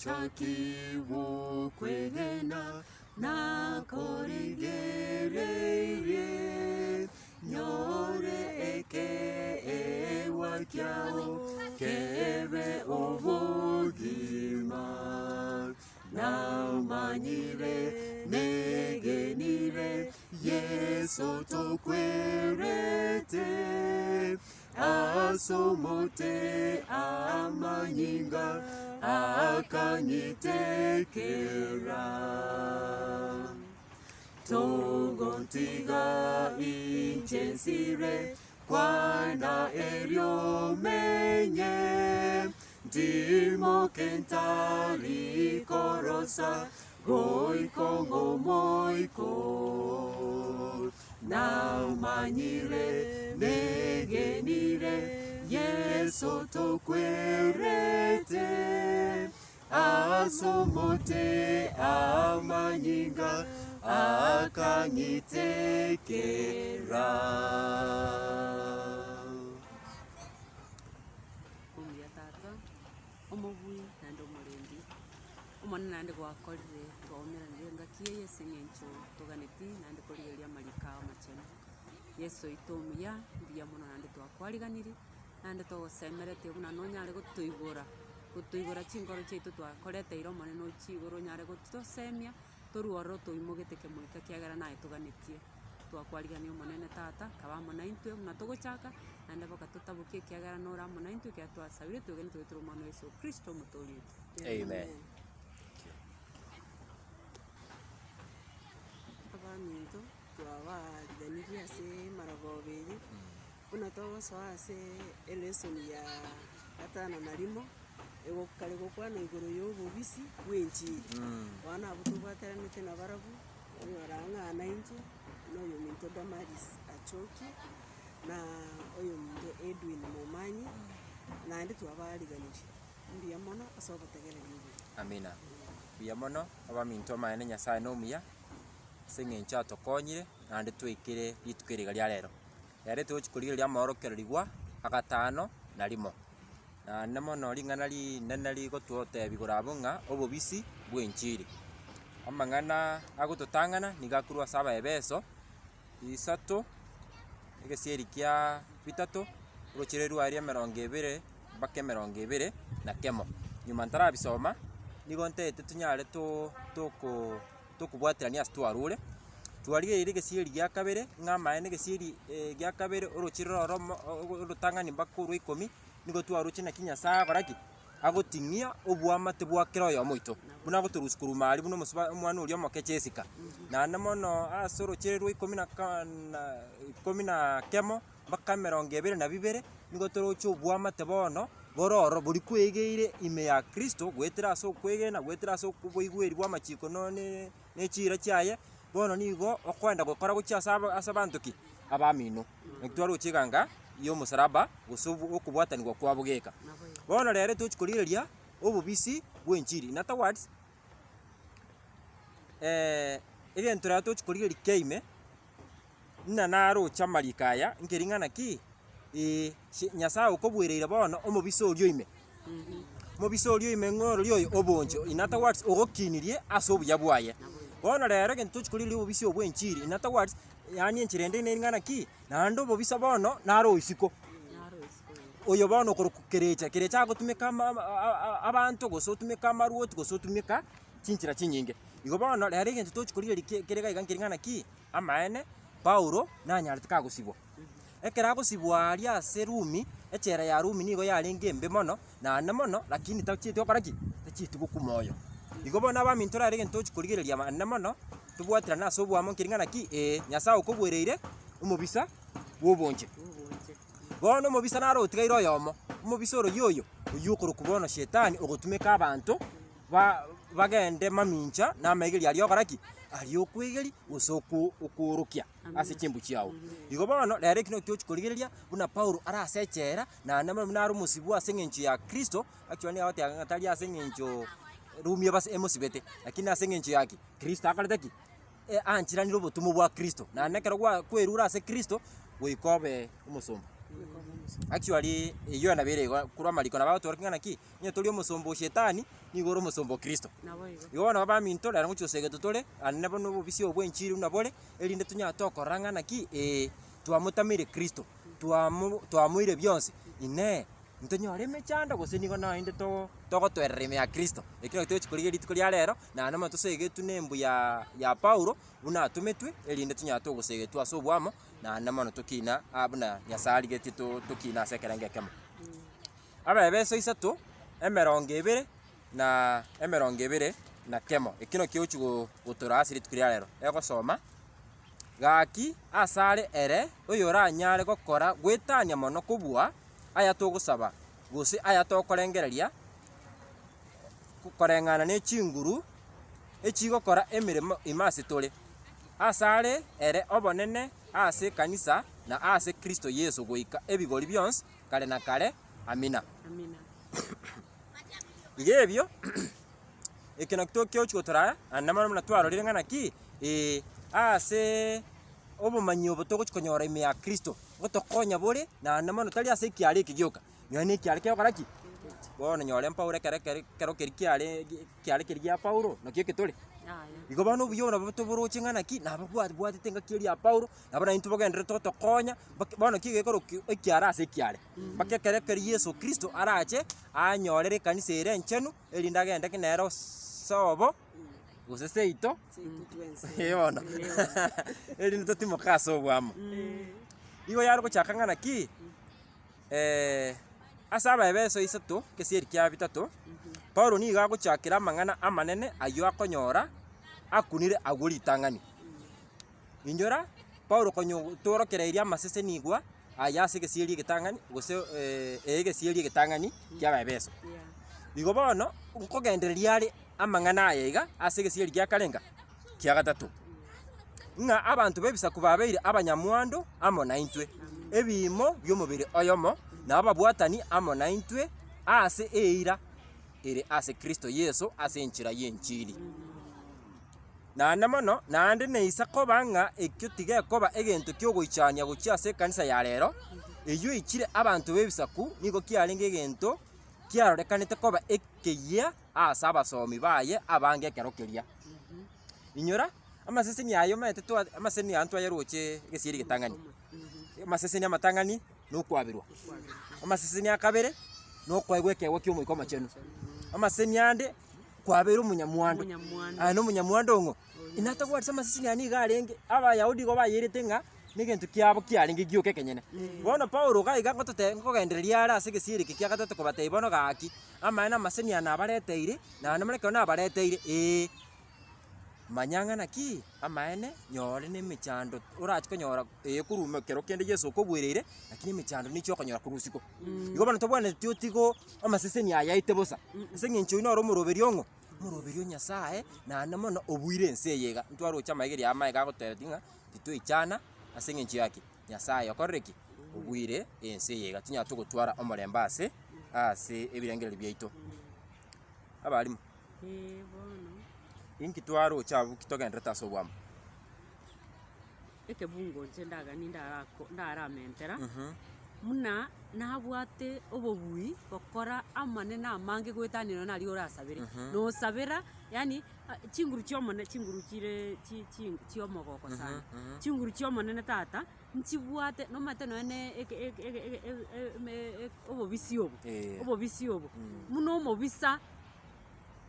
Omochaki bw'okwegena nakorigereirie, nyore ekeegwa kiao kebe obogima. Namanyire negenire Yeso tokwerete, As'omote amanyinga akanyitekera. Togontiga inche nsire, kwana erio menye, Ntimoke ntari korosa goika ng'omoiko. Namanyire negenire Yeso tokwerete, As'omote amanyinga akanyitekera. Omuya Tata, omobui naende omorendi, Omonene naende gwakorire twaumeranire engaki eye ase eng'encho toganeti naende korigereria amariko ao amachenu. Yeso oito omuya, mbuya mono naende twakwariganirie, naende togosemeretie buna nonyare gotoigora, gotoigora chinkoro chiaito twakoreteire Omonene ochie igoro onyare gotosemia, torwe ororo toimogete kemoika ekiagera naye toganetie. Twakwarigania Omonene Tata, kaba amo naintwe buna togochaka, naende boka totabokie ekiagera nore amo naintwe ekiagera twasabire twegenete goetera Omwana o Yeso Kristo Omotoori oito. Amen. Abaminto twabariganirie ase emaragoba eye, buna togosoa ase elesson ya gatano na rimo, egokare gokwana igoro ya obobisi bwa enchiri. Bono abwo tobwateranete nabarabwo. Onyora ng'a naintwe, na oyominto Damaris Achoki, na oyominto Edwin Momanyi, naende twabariganirie. Mbuya mono ase obotegereri obuya. Amina. Mbuya mono abaminto amaene Nyasaye nomuya, ase eng'encho atokonyire naende twaikire rituko eri iga ria rero. Rero togochi korigereria amaorokererigwa agatano na rimo. Naende mono ring'ana rinene rigototebia igoro abwo ng'a obobisi bw'enchiri. Amang'ana agototang'ana nigo akorwa ase Abaebeso, isato, egesieri kia bitato, orochire rwaria emerongo ebere mpaka emerongo ebere na kemo. Nyuma ntarabisoma, nigo ntaete tonyare to toko tokobwaterania ase twarure, twarigereire egesieri gia kabere ng'a amaene egesieri gia kabere orochire roro omo orotang'ani mpaka orwa ikomi, nigo twaroche naki Nyasaye agokora ki? Agoting'ia oboamate bwa kera oyomo oito, buna agotorusia korwa maria buna omosuba omwana oria omoke Jessica. Naende mono ase orochere rwa ikomi na ka na ikomi na kemo mpaka emerongo ebere na bibere, nigo toroche oboamate bono bore ororo boria kwegeire ime ya Kristo goetera ase okwegena, goetera ase oboigweri bwa amachiko nonye ne chiira chiaye, bono nigo okoenda gokora gochia ase aba ase abanto ki? Abamino. Naki twaroche eganga ya omosalaba gose obo okobwatanigwa kwabo geka. Bono rero tochi korigereria obobisi bwa enchiri. In other words, egento rero tochi korigereria kia ime, buna naroche amariko aya, nkeri ng'a naki, ee, Nyasaye okobuereire bono omobisa oria ime. Omobisa oria ime ng'a orori oyo obonche, in other words, ogokinirie ase obuya bwaye. Bono rero egento tochi korigereria obobisi obwo bwa enchiri, in other words, yaani enchera ende nere ng'a naki, naende obobisa bono naro isiko. Oyo bono okorokwa kerecha, kerecha agotumeka ama abanto gose otumeka amarwoti gose otumeka chinchera chinyinge. Igo bono rero egento tochi korigereria ke kere iga iga nkeri ng'a naki, amaene Paulo nanyarete kagosibwa. Ekero agosibwa aria ase Rumi, echela ya Rumi nigo yarenge embe mono, naende mono, lakini tachieti gokora ki? Tachieti gokwa moyo. Igo bono abaminto rero egento tochi korigereria naende mono, tobwaterane ase oboamo nkeri ng'a naki, ee, Nyasaye okobuereire omobisa bw'obonche. Bono omobisa naro otigaire oyomo, omobisa oroyio oyo, oyio okorokwa bono shetani ogotumeka abanto ba bagende mamincha na amaigerio aria ogokora ki? Aria okoegeria gose oko okoorokia ase chimbu chiao. Igo bono rero eki naki togochi korigereria buna Paulo are ase echela naende bono buna are omosibwa ase eng'encho ya Kristo, actually nigo agoteba ng'a tari ase eng'encho Rumi ebase emosibete, lakini ase eng'encho ya ki? Kristo akorete ki? Aancheranire obotomwa bwa Kristo, naende ekero gwa kwerure ase Kristo, goika obe omosomba. Actually, eyio nabo ere igo korwa amariko nabo agotworokia ng'a naki, onye tori omosomba o shetani, nigo ore omosomba o Kristo. Naboigo. Igo bono abaminto, rero ngochia gosegetwa tore, naende bono obobisi obo bwa enchiri buna bore, erinde tonyare tokorora ng'a naki, ee, twamotameire Kristo, twamo twamoire bionsi, inee, ntonyore emechando gose nigo naende to togotoerera ime ya Kristo? Ekio nakio togochia korigia rituko ria rero, naende mono tosegetwe na embu ya ya Paulo, buna atometwe, erinde tonyare togosegetwa ase oboamo, naende mono tokina aa buna Nyasaye arigetie to tokine ase ekerengo ekemo. Abaebeso isato, emerongo ebere na emerongo ebere na kemo, ekio nakio ogochia go gotoraa ase rituko ria rero, egosoma, gaki asare ere oyoranyare gokora goetania mono kobua aya togosaba, gose aya tokorengereria, koreng'ana ne chinguru echigokora emeremo ime ase tore. Asare ere obonene ase ekanisa na ase Kristo Yeso goika ebigori bionsi kare na kare. Amina. Amina. Iga ebio, eke nakio tokiochi gotorara, naende mono buna twarorire ng'a naki, ee, ase obomanyi obo togochi konyora ime ya Kristo, ngotokonya bore, naende mono tari ase ekiara eke gioka, nonya na ekiara kegokora ki? Bono nyore Paulo ekero ekero ekero keria kiare ekiara keria gia Paulo, naki eke tore. Yaya. Igo bono obuya obo nabo toboroche ng'a naki, nabo bwabwatete engaki eria ya Paulo, nabo naintwe bogendererete gotokonya, mpaka bono ki gekorokwa ekiara ase ekiare. Mpaka ekero ekero Yeso Kristo arache, anyorere ekanisa ere enchenu, erinde agende ki nere sobo, gose seito, Seito twensi. eh bono, erinde totimoke ase oboamo. Igo yare gochaka ng'a naki, ase Abaefeso isato, egesieri kia bitato, Paulo nigo agochakera amang'ana amanene ayio akonyora akunire agwo ritang'ani. Inyora, Paulo konya otworokereirie amasesenigwa aya ase egesieri egetang'ani gose egesieri egetang'ani kia Abaefeso. Igo bono, nkogendereria are amang'ana aya iga ase egesieri gia kare nka? Kia gatato. Ng'a abanto b'ebisaku babeire abanyamwando amo naintwe, ebiimo bi'omobere oyomo, na ababwatani amo naintwe ase eira ere ase Kristo Yeso ase enchera y'enchili. Naende mono, naende neisa koba ng'a ekio tigekoba egento ki'ogoichania gochia ase ekanisa ya rero, eyio eichire abanto b'ebisaku, nigo kiarenge egento kiarorekanete koba ekeyia ase abasomi baye abange ekero keria. Inyora, amaseseni aya omanyete twa amaseseni aya ntwayaroche egesieri egetang'ani, amaseseni amatang'ani na okwaberwa, amaseseni a kabere, na okoegwa ekeegwa kia omoika omochenu, amaseseni ande, kwabeire omonyamwando, Omonyamwando. aye na omonyamwando ong'o? Inatobwati ase amaseseni aya nigo arenge, abayahudi igo bayerete ng'a, na egento kiabo kiarenge gioka ekenyene. Bono Paulo iga iga ngotote nkogendereria are ase egesieri eke kia gatato kobatebia bono gaki, amaene amaseseni aya nabareteire, naende more ekero nabareteire ee. Manya ng'a naki, amaene, nyore na emechando orache konyora eye korwa ekero kende Yeso okobuereire, lakini emechando niche okonyora korwa isiko. Igo bono tobwenereti otigo amaseseni aya aete bosa, ase eng'encho oyio noro omoroberio ong'o? Omoroberio o Nyasaye, naende mono obuire ense eye iga. Ntwaroche amaiga ria amaega agotebetie ng'a titoichana ase eng'encho ya ki? Nyasaye okorire ki? Obuire ense eye iga. Tonyara togotwara omorembe ase ase ebirengererio biaito. Abalimu. Ee bono. Inki twaroche abwo ki togenderete ase obwamo? Ekebungo inche ndaganie ndarako ndaramentera, buna nabwate obobui gokora amanene amange goetania nonya naria orasabere. Nosabera yaani chinguru chia omonene chinguru chire chi chi chia omogoko sana, chinguru chia omonene tata, nchibwate nomanyete nonya na eke eke ege ege ege eme obobisi obo, obobisi obo, buna omobisa.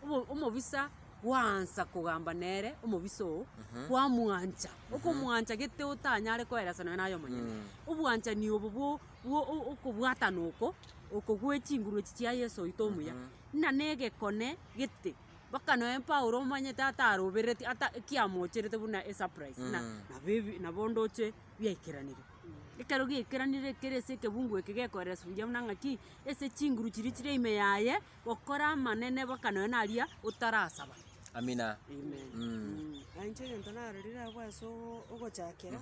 omo omobisa gwaansa kogamba nere omobisa oo, kwamwancha, okomwancha gete otanyare koeresa nonya naye omonyene. Obwanchani obo bwo bwo o- okobwatana oko, oko gwe chinguru echi chia Yeso oito omuya, ng'a na egekone gete, mpaka nonya Paulo omanyete atarobereti ata kiamocherete buna esurprise ng'a nabo ebi nabo ndoche biaikeranire. Ekero giaikeranire ekere ase ekebungu eke gekoeresa buya buna ng'aki, ase chinguru chiria chire ime yaye. Gokora amanene baka nonya naria otarasaba. Amina. Amen. Mm. Na inche egento narorire abwo ase ogo- ogochakera,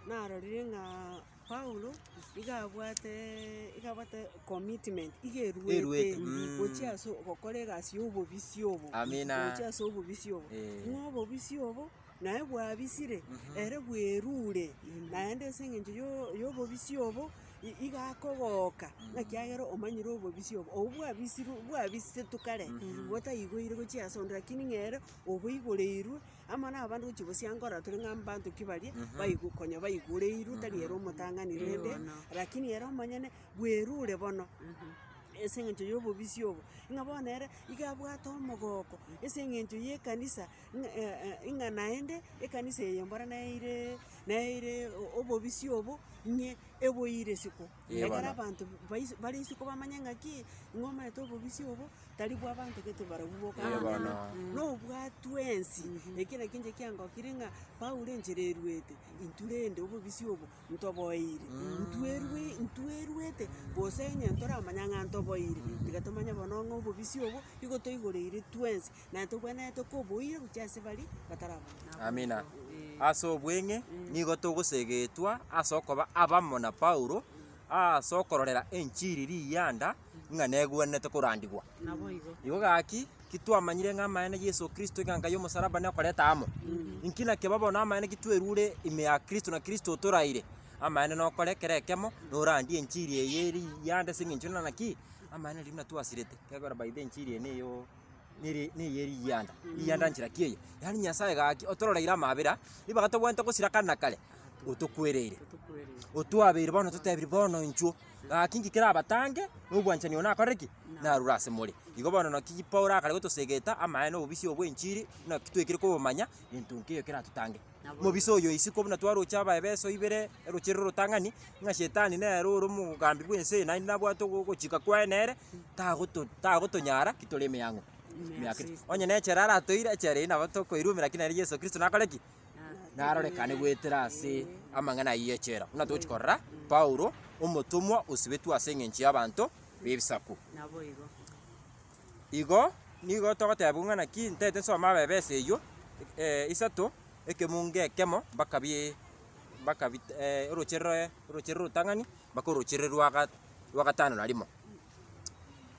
narorire ng'a Paulo, iga abwate iga abwate commitment, iga Eruete, eruete gochia ase gokora egasi ya obobisi obo, Amina. gochia ase obobisi obo. Eh. Ng'a obobisi obo, naye bwabisire, ere bwerure, naende ase eng'encho yo- ya obobisi obo. I- iga akogoka, ng'a ekiagera omanyire obobisi obo, obwo bwabisirwe bwabisetwe kare, botaigoire gochia ase onde lakini ng'a ere oboigoreirwe, amo na abande gochia bosia nkorora tore ng'a mbanto ki baria, baigo konya baigoreirwe tari ere omotang'ani rende, lakini ere omonyene bwerure bono. Ase eng'encho ya obobisi obo, ng'a bono ere iga abwate omogoko ase eng'encho ya ekanisa, ng'a ng'a naende ekanisa eye mbora neireee neire obobisi obo ng'e eboire isiko. Ee Ekero bono. abanto bais bare isiko bamanye ng'aki, ng'a omanyete obobisi obo, tari bwa abanto gete barabwo boka Ee bono. na obwa twensi, eki nakio inche kiangokire ng'a Paulo enchera erwete, intwe rende obobisi obo ntoboeire, ntwerwe ntwerwete, gose onye ntoramanya ng'a ntoboeire, tiga tomanye bono ng'a obobisi obo, igo toigoreire twensi, na tobwenerete koboira gochia ase baria bataraboira. Amina. Ase obweng'e nigo togosegetwa ase okoba abamo na Paulo ase okororera enchiri riyanda ng'a negwenerete korandigwa. Naboigo. Igo gaki, ki twamanyire ng'a amaene Yeso Kristo enganka y'omosalaba nokoreta amo? Inki nakeba bono amaene ki twerure ime ya Kristo na Kristo otoraire? Amaene nokore ekero ekemo, norandie enchiri eye eri yande ase eng'encho ng'a naki, amaene riria buna twasirete, kegora by the enchiri eye neyoo nere neye riyanda, riyanda nchera ki eye? Yaani Nyasaye gaki otororeire amabera, ribaga tobwenerete gosira kare na kare, otokwereire, otwabeire bono totebirie bono inchuo. Gaki inki kerabatange nobwanchani obo nakorire ki? Narure ase more. Igo bono naki Paulo akare gotosegeta amaene obobisi obwo bw'enchiri, naki twekire kobomanya, gento nkeiyo keratotange. Omobisa oyo isiko buna twaroche Abaefeso ibere, eroche rore orotang'ani, ng'a shetani nere ore omogambi bw'ense eye naende nabwate ogochika kwaye nere, tagoto tagotonyara ki tore ime yang'o? Ime ya Kristo. Onye na echela aratoire, echela eyio nabo tokoirumera lakini nere Yeso Kristo nakore ki? Narorekane goetera ase amang'ana ayio y'echela, buna togochia korora Paulo, omotomwa osibetwe ase engencho y'abanto b'ebisaku. Naboigo. Igo nigo togotebigwa ng'a naki ntaete nsome Abaefeso eyio isato, ekemungo ekemo mpaka bi mpaka bi oroche roe oroche rorotang'ani mpaka oroche rwa ga rwa gatano na rimo.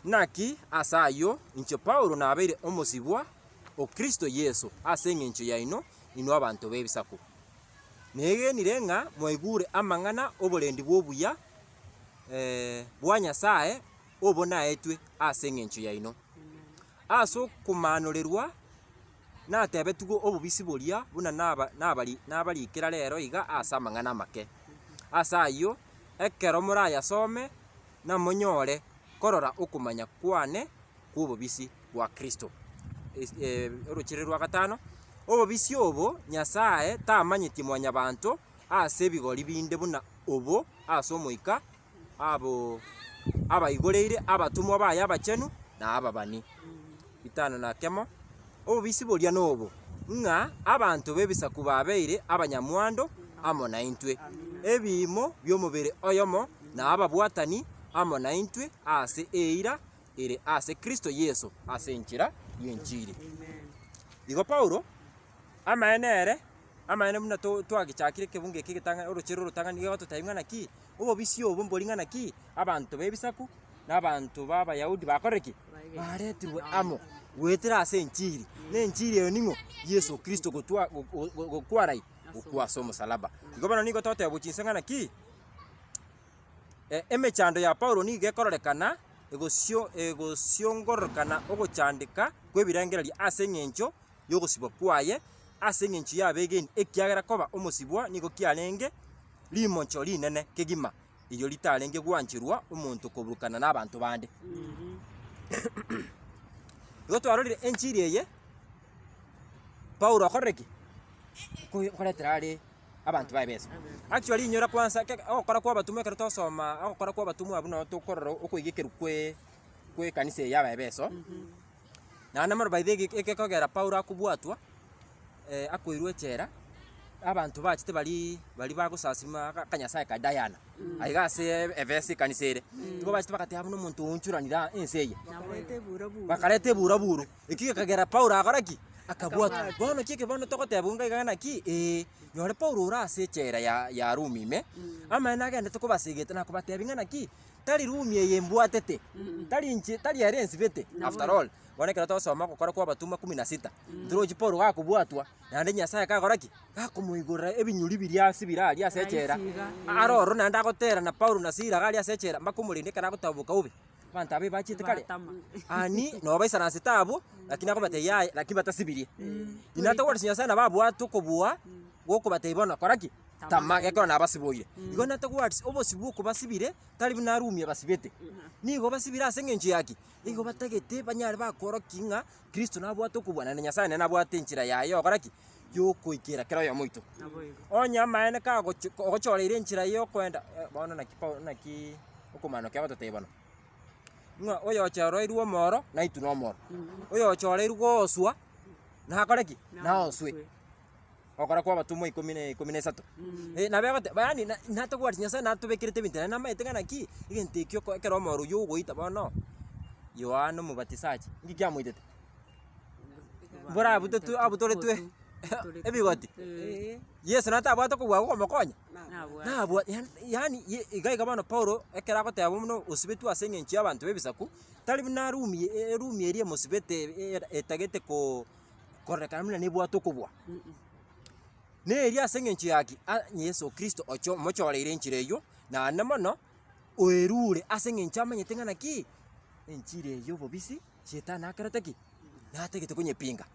Naki ase ayio inche Paulo nabeire omosibwa o Kristo Yeso ase engencho yaino inwe abanto b'ebisaku. Negenire ng'a mwaigure amang'ana 'oborendi bw'obuya bwa Nyasae obo naetwe ase engencho yaino. Ase okomaanorerwa natebetigwe obobisi boria buna naba nabari nabarikera rero iga ase amang'ana amake. Ase ayio, ekero morayasome namonyore korora okomanya kwane kw'obobisi bwa Kristo. Orochere rwa gatano, obobisi obo Nyasae tamanyetie mwanyabanto ase ebigori binde buna obo ase Omoika abo abaigoreire abatomwa baye abachenu na ababani. Bitano na kemo, obobisi boria nobo, ng'a abanto b'ebisaku babeire abanyamwando amo naintwe, ebiimo bi'omobere oyomo na ababwatani amo naintwe ase eira ere ase Kristo Yeso ase enchera y'enchiri. Igo Paulo, amaene ere, amaene buna to twagechakire ekebungo eke egetang'ani orochero orotang'ani nigo egototebia ng'a naki, obobisi obo mbori ng'a naki, abanto b'ebisaku, na abanto b'Abayahudi bakorire ki? Baretirwe amo goetera ase enchiri, na enchiri eyo ning'o? Yeso Kristo gotwa go- go- gokwa rai? Gokwa ase omosalaba. Igo bono nigo togoteba gochia inse ng'a naki, Emechando ya Paulo nigo ekororekana egosio egosiongororokana ogochandeka kw'ebirengererio ase engencho y'ogosibwa kwaye, ase engencho y'abegeni, ekiagera koba omosibwa nigo kiarenge rimocho rinene kegima, erio ritarenge gwancherwa omonto koburukana n'abanto bande. Igo twarorire enchiri eye, Paulo okorire ki? Nko nkoretera are abanto baye besa. Actually inyora kwansa ke ogokora kwa abatomwa ekero tosoma ogokora kwa abatomwa abwo nabo tokorora okoigekerwa kwe kwa ekanisa eye ya abaebeso, naende mono by the way egekogera Paulo akobwatwa akoirwa echela, abanto bachete baria baria bagosasima aka akanyasae ka Diana, aiga ase Efeso ekanisa ere, nigo bachete bagateba buna omonto oonchoranire aa ense eye. Bakareta eburaburu. Bakareta eburaburu. Ekio gekagera Paulo agakora ki? Akabwatwa. Bono ki eke bono togoteba ng'a iga naki? Ee, nyore Paulo ore ase echela ya ya Rumi ime, amaene agendete kobasegeta na kobatebia ng'a naki? Tari rumi eye mbwatete, tari inche, tari ere ensibete, after all, bono ekero togosoma ogokora kwa abatumwa kumi na sita, ntorochi Paulo gakobwatwa, naende Nyasaye kagokora ki? Gakomoigorera ebinyuri biria ase bire aria ase echela, Rahisi iga. aro ororo naende agotera na Paulo na Sila iga aria ase echela, mpaka omorende ekero agotaboka bobe, abanto aba ebachiete kare, Batama. ani nabo baisaransete abwo, lakini akobatebia yaya, lakini batasibirie. Inwe togorisia Nyasaye nabo abwate okobua, gokobatebia bono kora ki? Tama, gekogera nabasiboire. Igo natagwarisi obosibwa okobasibire, tari buna arumia basibete. Nigo basibire ase eng'encho ya ki? Nigo batagete banyare bakworokia ng'a Kristo nabwate okobua naende Nyasaye nere nabwate enchera yaye yogokora ki? Yokoikera kera oyomo oito. Naboigo. Onye amaene kagochi ogochoreire enchera ya okoenda bono naki Paulo naki okomana okia agototebia bono, ng'a oyochoroirwe omoro naitwe nomoro, oyochoreirwe gooswa nakore ki? Naoswe. Ogokora kwa abatomwa ikomi na ikomi na isato. Eh, nabo egoteba yaani na natobwati Nyasaye natobekerete ebinto naende namaete ng'a naki, egento ekio oko ekero omoro oywo ogoita bono, Yohana Omobatisachi, inki kiamoitete? Mborabutetwe abutoretwe ebigoti. Eh, Yeso natabwate okobua gwa okomokonya? Nabwate. Nabwa yaani yaani ye iga iga bono Paulo, ekero agoteba buna osibetwe ase eng'encho ya abanto b'ebisaku, tari buna arumi erumi eria emosibete e- etagete koo kororekana buna nebwate okobua. Neria ase eng'encho ya ki? A Yeso Kristo ocho omochoreire enchera eywo, naende mono, oerure ase eng'encho amanyete ng'a naki, enchiri eye ya obobisi, shetani nakerete ki? Natagete konyepinga,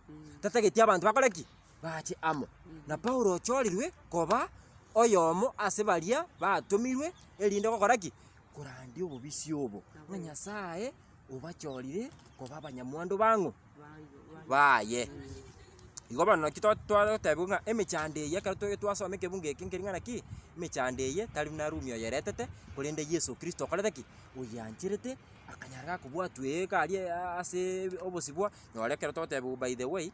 tatageti abanto bakore ki? Bache amo. Na Paulo ochorirwe koba oyomo ase baria batomirwe erinde gokora ki? Korandia obobisi obo, ng'a Nyasaye obachorire koba abanyamwando bang'o? Baye. Igo bono naki to twagotebiwa ng'a emechando eye ekero toge twasoma ekebungo eke nkeri ng'a naki, emechando eye tari buna rumi oyeretete, korende Yeso Kristo okorete ki? Oyiancherete, akanyara gakobwatwa iga aria ase obosibwa, nore ekero togotebiwa by the way,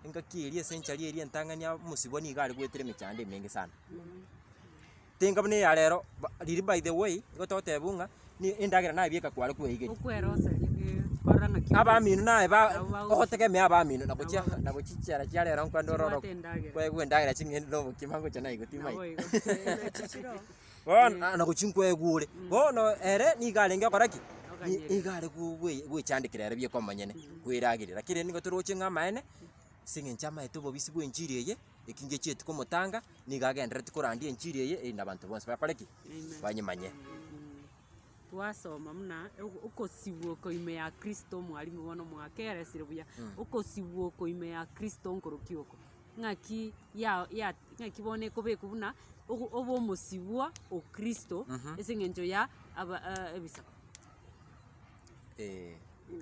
engaki eria ase enchari eria entang'ani aa omosibwa nigo are goetera emechando emenge sana. Tinga buna eya rero, ba riria by the way, nigo togotebiwa ng'a ni endagera naye bieka kware kweigeria. Okweroseria ge korora ng'aki Abamino naye ba Nabo bagochi- ogotegemea abamino na gochia Nabo- na gochia chichera chia rero nkwenda ororo Chibwate endagera. kwegwa endagera ching'ende na obokima ngocha naigwa timanyeti. Naboigo. Nachi chiroo. Bono ah nagochia nkwegwa ore, bono ere nigo arenge gokora ki? Ni Okanyerera. nigo are go gwe gwechandekera ere bieka omonyene, kwerageria. Lakini rende nigo toroche ng'a amaene, ase eng'encho amaete obobisi bwa enchiri eye, eki ngechieti komotanga, nigo agenderereti korandia enchiri eye, erinde abanto bonsi bakore ki? Amen. Banyemanye. Twasoma buna okosibwa oko ime ya Kristo omwalimu bono mwakeresire buya, okosibwa oko ime ya Kristo nkorokia oko, ng'aki ya ya ng'aki bono ekobekwa buna ogo obe omosibwa o Kristo ase eng'encho ya aba ebisaku.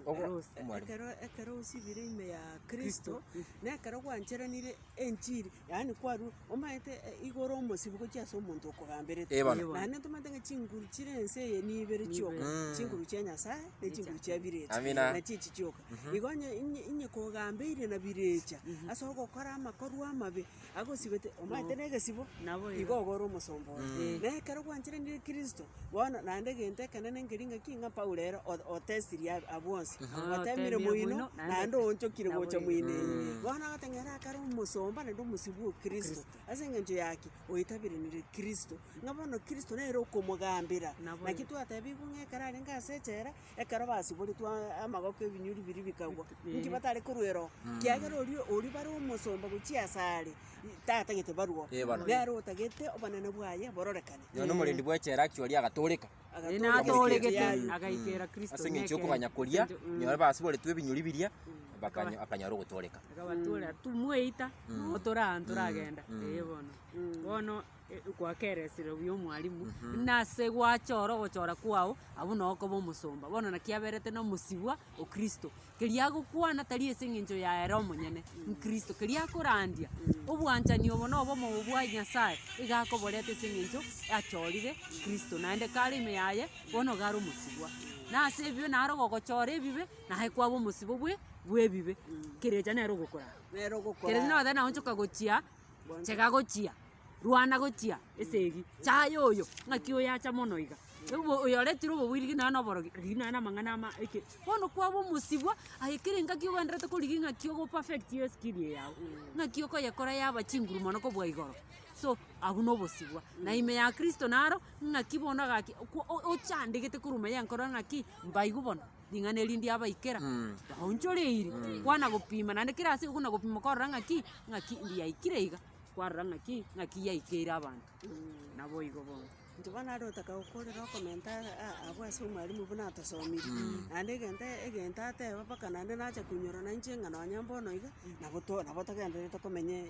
Ogo Rose. omwalimu. Ekero ekero osibire ime ya Kristo, na ekero gwancheranire enchiri, yaani kwarure omanyete igoro omosibu gochia ase omonto okogamberete. Eh, bono. Eh, bono. Naende ntomanyete ng'a chinguru chire ense eye nibere chioka, Nibere. chinguru chia Nyasaye, na chinguru chia birecha, Amina. nachi echi chioka. Igo onye inye inye kogambeire na birecha, ase ogokora amakorwa amabe, agosibete, omanyete na egesibo, Nabo igo. igo ogore omosomba oye. Eh. Na ekero gwancheranire Kristo, bono naende egento ekenene nkeri ng'aki ng'a Paulo ere o- otestirie ab- abwo onsi, Ah, otemire otemire moino, moino, naende naende oonchokire nabo gocha igo. moino eye. Bono agoteba ng'a ere akare omosomba naende omosibwa o Kristo, ase eng'encho ya ki? Oitaberanire Kristo, ng'a bono Kristo nere okomogambera. Nabo Naki igo. twatebigwe ng'a ekero arenge ase echela, ekero basiboretwe amagoko ebinyuri biria bikagwa, inki Eh. batare korwa ero? Kiagera oria oria bare omosomba gochia asare, tatagete barwe oo. Eh, bono. Nere otagete obonene bwaye bororekane. Nonya na omorendi bwa echela actually agatoreka. Agatoreka Natoregete yaye. agaikera Kristo Ase eng'encho nekero. yokoganya koria, Ase eng'encho- nyore basiboretwe ebinyuri biria, bakanyo akanyora ogotoreka. Akabatura tumweita, noo toraa ntoragenda, eh bono. Bono gwakeresire buya omwalimu, nase gwachora ogochora kwao, abwo noo okoba omosomba. Bono naki aberete na omosibwa o Kristo. Keria agokwana tari ase eng'encho yaye ere omonyene, nkristo. Keria akorandia, obwanchani obo na obomo obo bwa Nyasaye, iga akoboreta ase eng'encho achorire Kristo. Naende kare ime yaye, bono iga are omosibwa. Na ase ebibe naro ogogochora ebibe, naye kwaba omosibwa bwe bwa ebibe. Kerecha nere ogokoraa. Nere ogokoraa. Kerecha nogoteba naonchoka gochia, chega gochia, rwana gochia esegi, chaya oyo, ng'aki oyo acha mono iga. Obo oyoretire obobuiri rigiya naende na oborogi, rigiya naende amang'ana ama eke. Bono kwaba omosibwa, aye kera engaki ogendererete korigia ng'aki ogo perfect eskill eye yago, ng'aki okoyekora yaba chinguru mono kobua igoro. So, abwo na obosibwa. Na ime ya kristo naro, ng'aki bono gaki okwo ochandegete korwa ime ya enkoro ng'aki, mbaigwe bono, ring'ana eri ndiabaikera, baonchoreire, kwana gopima naende kera ase okona gopima kwarora ng'aki, ng'aki ndiaikire iga, kwarora ng'aki, ng'aki yaikeire abanto, naboigo bono. Inche bono nare otaka gokorera okomenta abwo ase omwalimu buna atosomirie, naende egento egento ateba mpaka naende nacha koinyora na inche ng'a nonya mbono iga, nabo to nabo togendererete komenya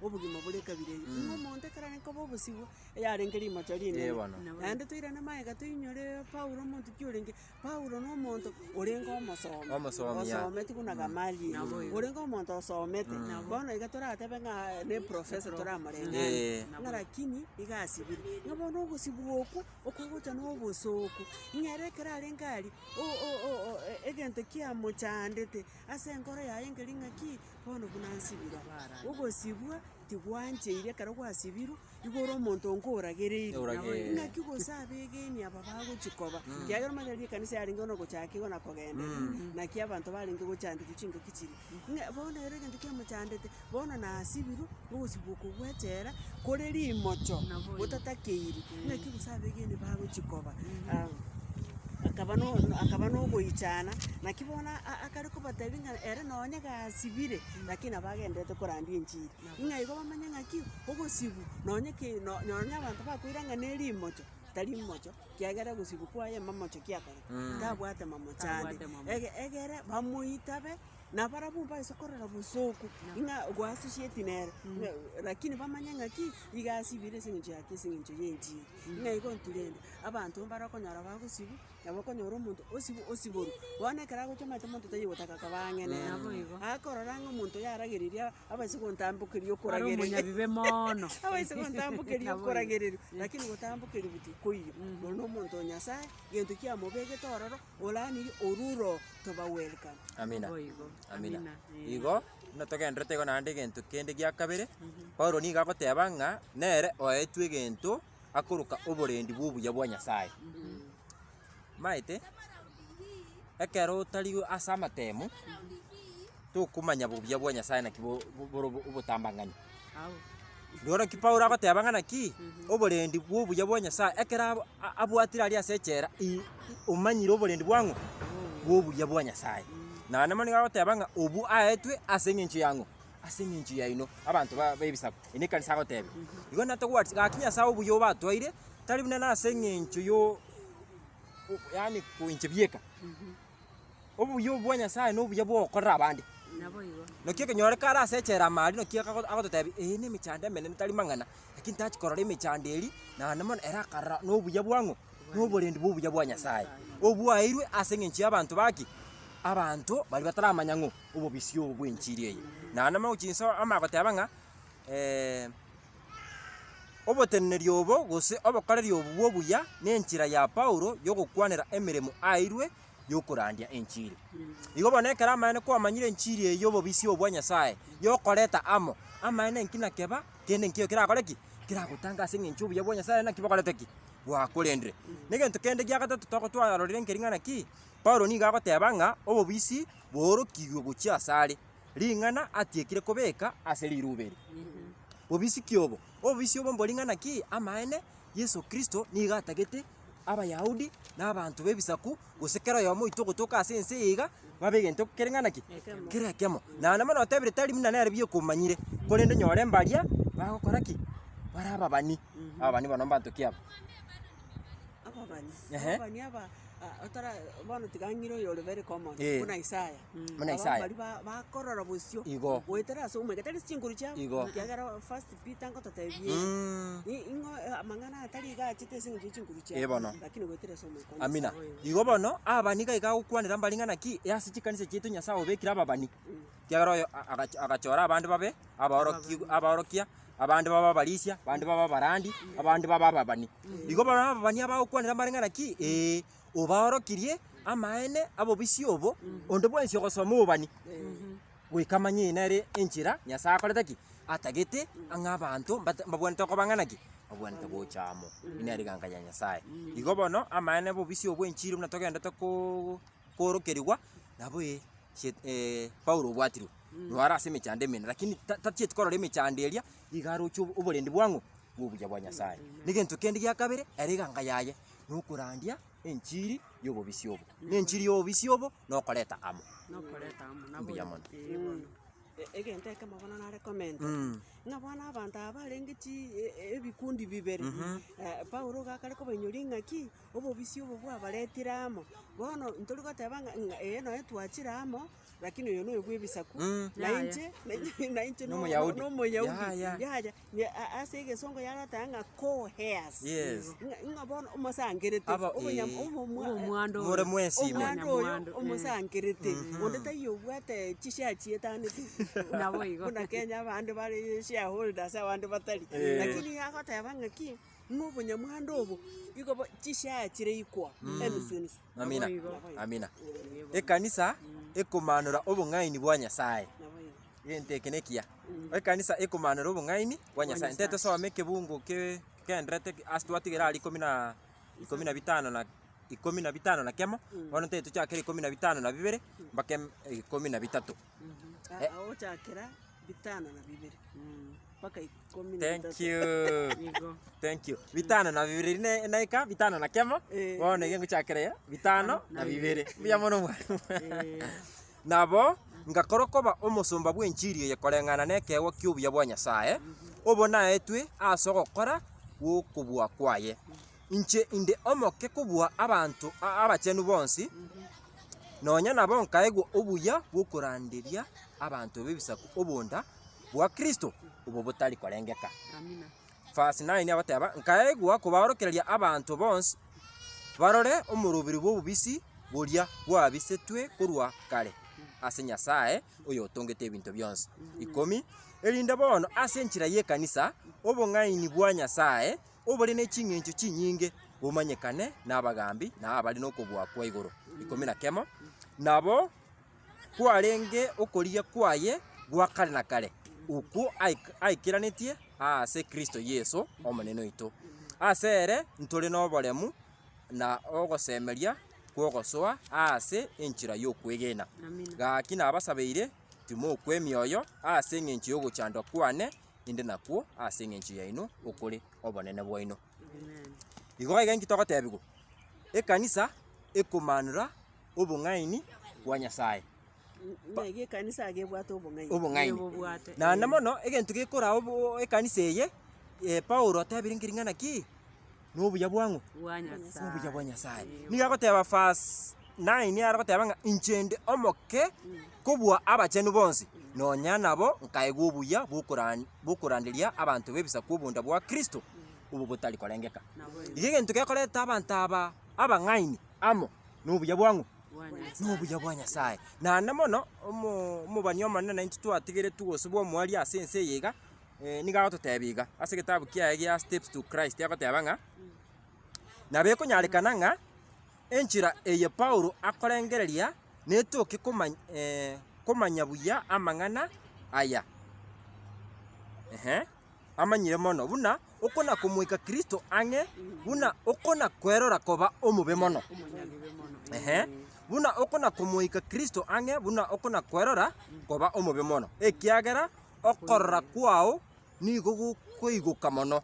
obogima bore ekabira eye. Ng'a omonto ekero arenge koba obosibwa, eyarenge rimocho rinene. Eh bono. Naende toirane magega toinyore Paulo omonto ki orenge, Paulo na omonto orenge omosomi, Omosomi, ya. osometi buna Gamaliel, Nabo igo. orenge omonto osomete, bono iga toratebe ng'a ne professor toramoreng'anie, Eh. ng'a lakini iga asibire. Ng'a bono ogosibwa okwo, okogocha na obosooku, ng'a ere ekero arenge aria, o- o- o- egento kiamochandete ase enkoro yaye nkeri ng'aki, bono buna nsibire. Ogosibwa tigwancheiri ekero gwasibirwe. Igo ore omonto nkoragereiri, Orage- ng'aki gose abegeni aba bagochia koba, ekiagera omanyete riria ekanisa yarenge buna ogochaka igo na kogenderera, naki abanto barenge gochandeka chingaki chiria. Ng'a bono ere egento kiamochandete, bono nasibirwe, ogosibwa oko gwa echela, kore rimocho, gotatakeiri, ng'aki gose abegeni bagochia koba. Akaba no akaba na ogoichana, naki bono akare kobatebia ng'a ere nonye gasibire, lakini nabo agenderete korandia enchiri. Ng'a igo bamanye ng'aki, ogosibwa nonye ki no nonye abanto bakoira ng'a ne rimocho, tari mocho, kiagera ogosibwa kwaye mamocho ki akorete, tabwate mamocho ande. Tabwate mamocho. Ege egere bamoitabe, nabarabwo mbaise korora bosoku, ng'a goassociate nere, ng'a lakini bamanye ng'aki, iga asibire ase eng'encho yaki ase eng'encho ya enchiri. Ng'a igo intwe rende, abanto mbare okonyora bagosibwa, Nabo okonyora omonto osibo osiborwa, bono ekero agocha omanyete omonto taiyo gotaka koba ang'e nere. Naboigo. Akorora ng'a omonto oyo aragereria abaise gontambokeria Are okoragereria. omonyabibe moono. Abaise gontambokeria Naboigo. okoragereria, lakini gotambokeria tikoiyo. Oro na omonto o Nyasaye, gento kiamobegete ororo, oranirie orure oo, toba welcome. Amina. Naboigo. Amina. Amina. Eh. Igo, buna togendererete igo naende egento kende gia kabere, Paulo nigo agoteba ng'a nere oetwe egento akoroka oborendi bw'obuya bwa Nyasae. Omanyete, ekero otari ase amatemo, tokomanya bobuya bwa Nyasae naki bo- bo- bore obotambang'ani. Rirorio naki Paulo agoteba ng'a naki, oborendi bw'obuya bwa Nyasae ekero abo- a- abwatire aria ase echela i- omanyire oborendi bwa ng'o? Bw'obuya bwa Nyasae. Naende mono nigo agoteba ng'a obwo aetwe ase eng'encho ya ng'o? Ase eng'encho yaino, abanto ba b'ebisaku, eri nekanisa agotebia. Igo natogwati gaki Nyasae obuya obatwaire, tari buna nase eng'encho yo yaani koinche bieka. Obuya obwo bwa Nyasae na obuya bwa ogokorera abande. Naboigo. Naki ekenyoro kare ase echela ime aria naki agototebia eye na emechando emenene tari mang'ana, lakini tachi korora emechando eria, naende mono ere akarora na obuya bwa ng'o? Na oborendi bwa obuya bwa Nyasae. Obwaeirwe ase eng'encho ya abanto baki? Abanto baria bataramanya ng'o? Obobisi obo bw'enchiri eye. Naende mogochia inse amanye goteba ng'a oboteneneri obo gose obokoreri obo bw'obuya na enchera ya Paulo y'ogokwanera emeremo aeirwe y'okorandia enchiri. Igo bono ekero amaene kwamanyire enchiri eye y'obobisi obo bwa Nyasaye, y'okoreta amo, amaene nki nakeba, kende nkeiyo kerakore ki? Keragotanga ase eng'encho obuya bwa Nyasaye naki bokorete ki? Bwakorendire. Na egento kende gia gatato togotwarorire nkeri ng'a naki, Paulo nigo agoteba ng'a obobisi boorokigwe gochia asare, ring'ana atiekire kobeka ase riruba eri. Bobisi ki obo? Obobisi obo mbori ng'ana ki? Amaene, Yeso Kristo nigo atagete Abayahudi na abanto b'ebisaku, gose kera oyomo oito ogotoka ase ense eye iga, babe egento kere ng'ana ki? Kere ekemo. Naende mono otebire tari buna nere biokomanyire, korende nyore mbaria bagokora ki? Bare ababani. Ababani bono mbanto ki aba? Ababani, Ehe. ababani aba otara bono tiga ng'ire oyore very common, Eh. buna Isaya. Buna Aba Isaya. baria ba- bakorora bosio, Igo. goetera ase omweka, tari ase chinguru chiabo, Igo. ekiagera first Peter ngototebia ere, ing'o amang'ana aya tari iga achete ase eng'encho ya chinguru Eh, chiabo, bono. lakini goetera ase omoika o Amina. Nyasaye. Igo bono, abani iga iga agokwanera mbare ng'a naki, ase chikanisa chiaito Nyasaye obekire ababani, ekiagera oyo agachora abande babe abaoroki abaorokia, abande babe abarisia, abande babe abarandi, abande babe ababani. Igo bono ababani abagokwanera mbare ng'a naki, ee, obaorokirie amaene abobisi obo, onde bwensi ogosoma obobani, goika amanye nere enchera Nyasaye akorete ki? Atagete ang'e abanto mbate mbabwenerete koba ng'a naki? Obwenerete gocha amo, buna riganga ria Nyasaye. Igo bono, amaene bobisi obwo enchiri buna togenderete koo koorokerigwa, nabo eh she Paulo obwatirwe, naro ase emechando emene, lakini ta tachieti korora emechando eria, nigo aroche obo oborendi bwang'o? Bwa obuya bwa Nyasaye. Na egento kende gia kabere, ere eganga yaye, nokorandia enchiri ya obobisi obo. Na enchiri ya obobisi obo, nokoreta amo. Nokoreta amo, nabo Mbuya mono. eh bono. Egento ekemo bono nare komenta, ng'a bono abanto aba barenge chi ebikundi bibere, Paulo iga akare kobainyoria ng'aki, obobisi obo bwabaretire amo, bono ntori goteba ng'a ng'a ee nonye twachire amo, lakini oyo noyo bwa ebisaku, na Yaya. inche na inche Na Omoyahudi. na Omoyahudi, Yaya. yaya ase egesongo yaroteba ng'a co-heirs, Yes. ng'a ng'a bono omosangerete, Aba- obonya eh. obomwa Obomwando More oyo. mwesime. omwando oyo Omwando, eh. omosangerete, onde taiyo obwate chishare chietaneti, Nabo igo. buna Kenya abande bare shareholders abande batari, Eh. lakini agoteba ng'aki, ng'a obonyamwando obo, igo bo chishare chire equal, enusu enusu. Amina. Nabo igo. Amina. Eh, bono. Ekanisa ekomanora obong'aini bwa Nyasaye. Nabo igo. Egento eke nekiya. Ekanisa ekomanora obong'aini bwa Nyasaye. Ntaete tosome ekebungo ke kenderete ase twatigera aria ikomi na ikomi na bitano na ikomi na bitano na kemo, bono ntaete tochakere ikomi na bitano na bibere mpaka em ikomi na bitato. Ah, Ogochakera bitano na bibere mpaka ikomi na Thank bitato. you. Igo. Thank you. Bitano na bibere rine naika bitano na kemo, Eh. bono iga ngochakera ya bitano na bibere. Mbuya mono mwalimu. Eh. Nabo ngakora koba omosomba bw'enchiri eye koreng'ana nekeegwa ki'obuya bwa Nyasae, obo naetwe ase ogokora gw'okobua kwaye. Inche inde omoke kobua abanto abachenu bonsi, nonya nabo nkaegwa obuya bw'okoranderia abanto b'ebisaku obonda bwa Kristo obo botari korengeka. Amina. Verse 9 agoteba, Nkaegwa kobaorokereria abanto bonsi barore omoroberi bw'obobisi boria bwabisetwe korwa kare ase Nyasae oyotongete ebinto bionsi. Ikomi, erinde bono ase enchera y'ekanisa obong'aini bwa Nyasae obore ne ching'encho chinyinge bomanyekane nabagambi na abare nokobua kwa igoro. Ikomi na kemo, nabo kwarenge okorigia kwaye gwa kare na kare, okwo aikeranetie aase Kristo Yeso, Omonene oito. Ase ere ntore noboremu na ogosemeria kw'ogosoa aase enchera y'okwegena. Gaki nabasabeire, timokwa emioyo ase engencho y'ogochandwa kwane inde nakwo ase engencho yaino okore obonene bwaino. Igo iga inki togotebigwa? Ekanisa ekomanora obong'aini bwa Nyasae. Ng'a ekanisa iga ebwate obong'aini. Obong'aini. Ebobwate. Naende mono, egento gekoraa obo ekanisa eye, Paulo otebire nkeri ng'a naki, na obuya bwang'o? Bwa Nyasae. Obuya bwa Nyasae. Nigo agoteba verse 9 are goteba ng'a inche inde omoke kobua abachenu bonsi, nonya nabo nkaegwa obuya bwokoran bwokoranderia abanto b'ebisaku obonda bwa Kristo, obo botari korengeka. Nabo igo. Iga egento gekoreta abanto aba abang'aini amo, nobuya bwang'o? Bwa Nyasae. Nobuya bwa Nyasae. Naende mono, omo omobani omonene naintwe twatigeretwe gose bwa omoerio ase ense eye iga, nigo agototebia iga, ase egetabu kiaye gia Steps to Christ agoteba ng'a, nabo ekonyarekana ng'a enchera eye Paulo akorengereria netoke komany komanya buya amang'ana aya, ehe. amanyire mono, buna okona-komoika Kristo ang'e, buna okona-kwerora koba omobe mono. Ehe, buna okona-komoika Kristo ang'e, buna okona-kwerora koba omobe mono, ekiagera okorora kwao nigo gokoigoka mono,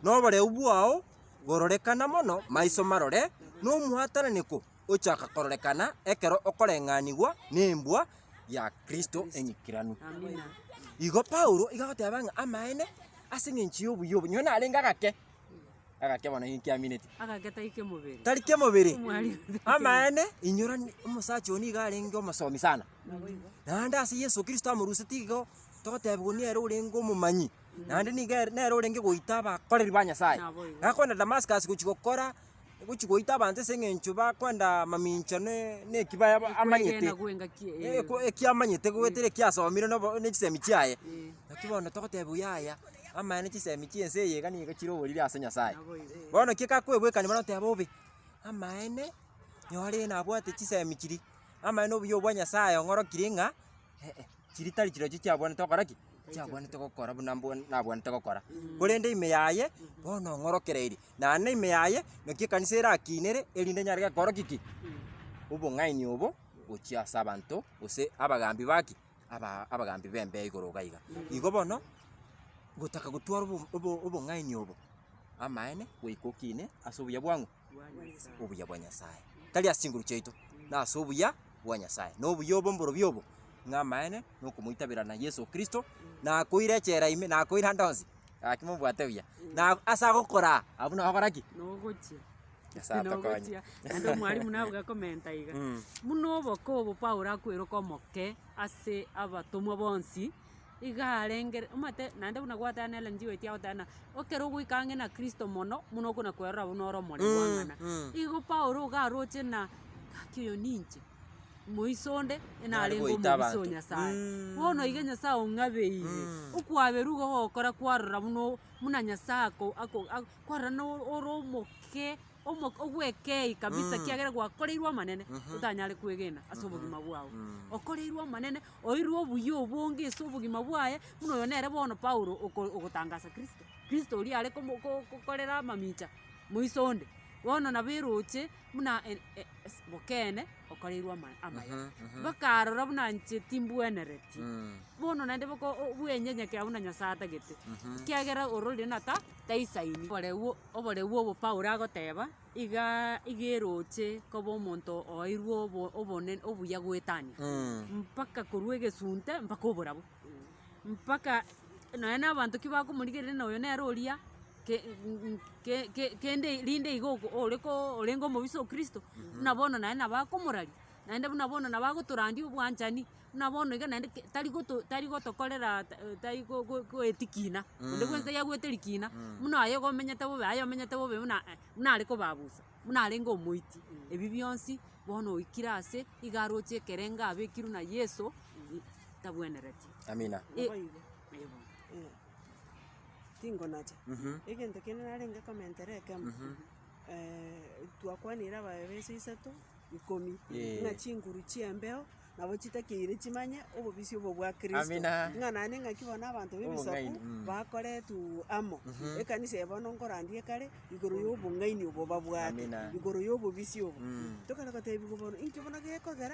na oboreu bwao bororekana mono maiso marore, na omwatananeko ochaka kororekana ekero okoreng'anigwa nembwa ya Kristo eng'ikeranu. Amina. Igo Paulo iga agoteba ng'a amaene ase eng'encho ya obuya obo, nonye narenge agake, agake bono inki amineti? Agake tari kemobere. Tari kemobere, Omwalimu tari amaene inyora ni omosacha oyo nigo arenge omosomi sana, naende ase Yeso Kristo amorusetie igo, togotebiwa nere orenge omomanyi, naende nigo ere nere orenge goita abakoreri ba Nyasaye. Naboigo. Gakoenda Damascus gochia gokora Gochia goita abanto ase eng'encho bakwenda mamincha ne na eki ba amanyete, Okwegena kwa engaki eye. ekwo eki amanyete goetera eki asomire nobo ne chisemi chiaye. Eh. Naki bono togoteba yaya, amaene chisemi chia ense eye iga nigo chire oboriri ase Nyasaye. Naboigo. Bono ki kakwebwekania bono oteba obe, amaene, nyore nabwate chisemi chiria, amaene obuya obwa Nyasaye ong'orokirie ng'a eh eh, chiria tari chirochio chiabwenerete gokora ki? Nchiabwenerete gokora buna mbwe nabwenerete gokora. Korende ime yaye, bono ong'orokereirie, naende ime yaye, naki ekanisa erakinere, erinde nyare gekorokia ki? Obong'aini obo gochia ase abanto, gose abagambi ba ki? Aba abagambi ba embeo igoro iga iga. Igo bono, gotaka gotwara obo obo obong'aini obo, amaene goika okine ase obuya bwa ng'o? Obuya bwa Nyasaye. Tari ase chinguru chiaito, na ase obuya bwa Nyasaye. Na obuya obo mborobio obo, ng'a amaene na okomoitaberana Yeso Kristo, nakoire echela ime, nakoire ande onsi, gaki mobwate buya. Na ase agokoraa, abwo nabo ogokora ki? Nogochia. Nyasaye atokonye. Nogochia. Naende omwalimu nabwo akomenta iga, buna oboke obo Paulo akweroka omoke ase abatomwa bonsi, iga arenge omanyete naende buna gwateba na Ellen G. White agoteba ng'a ekero ogoika ang'e na Kristo mono, buna okona kwerora buna ore omoremu ang'ana. Igo Paulo iga aroche ng'a gaki oyo ninche, moiso onde Nare narenge goita omobisa o abanto. Nyasaye. Bono iga Nyasaye ong'abeire, okwaberwa igo gokora kwarora buna o buna Nyasaye ako ako kwarora na ore omoke. omo ogwekei kabisa ekiagera gwakoreirwe amanene, otanyare kwegena ase obogima bwao. Okoreirwe amanene, oirwe obuya obonge ase obogima bwaye, buna oyo nere bono Paulo oko ogotangasa Kristo. Kristo oria are komo ko kokorera amamincha moiso onde, bono nabo eroche buna e- e ase bokeene okoreirwe ama amaya. Bakarora buna inche timbwenereti, bono naende boko o bwenyenyekea buna Nyasaye atagete, ekiagera ororire nata taisaini. Oboreu Oboreu obo Paulo agoteba, igaa iga eroche koba omonto oeirwe obo obonene obuya goetania, mpaka korwa egesunte mpaka oborabu, mpaka nonya na abanto ki bakomorigereria na oyo nere oria ke ke ke kende rinde iga oko ore koo orenge omobisa o kristo, buna bono naende nabo akomoraria, naende buna bono nabo agotorandia obwanchani. Buna bono iga naende ke tari goto tari gotokorera tari go- go goeti kina, onde bwensi tari agwete rikina, buna aye igo omenyete bobe aye omenyete bobe buna buna are kobabusa, buna arenge omoiti. Ebi bionsi, bono oikire ase, iga aroche ekerengo abekirwe na Yeso, tabwenereti. Amina. Nabo igo. Eh, bono. Eh, tingonacha, egento kende narenge komentera ekemo, twakwanire abaebeso isato, ikomi, ng'a chinguru chi'embeo. Nabo chitakeire chimanye obobisi obo bwa Kristo, Amina. ng'a naende ng'aki bono abanto b'ebisaku Obong'aini, mm. bakoretwa amo. Ekanisa eye bono nkorandia ekare igoro ya obong'aini obo babwate, Amina. igoro ya obobisi obo. Mm. Tokare gotebiwa bono inki bono gekogera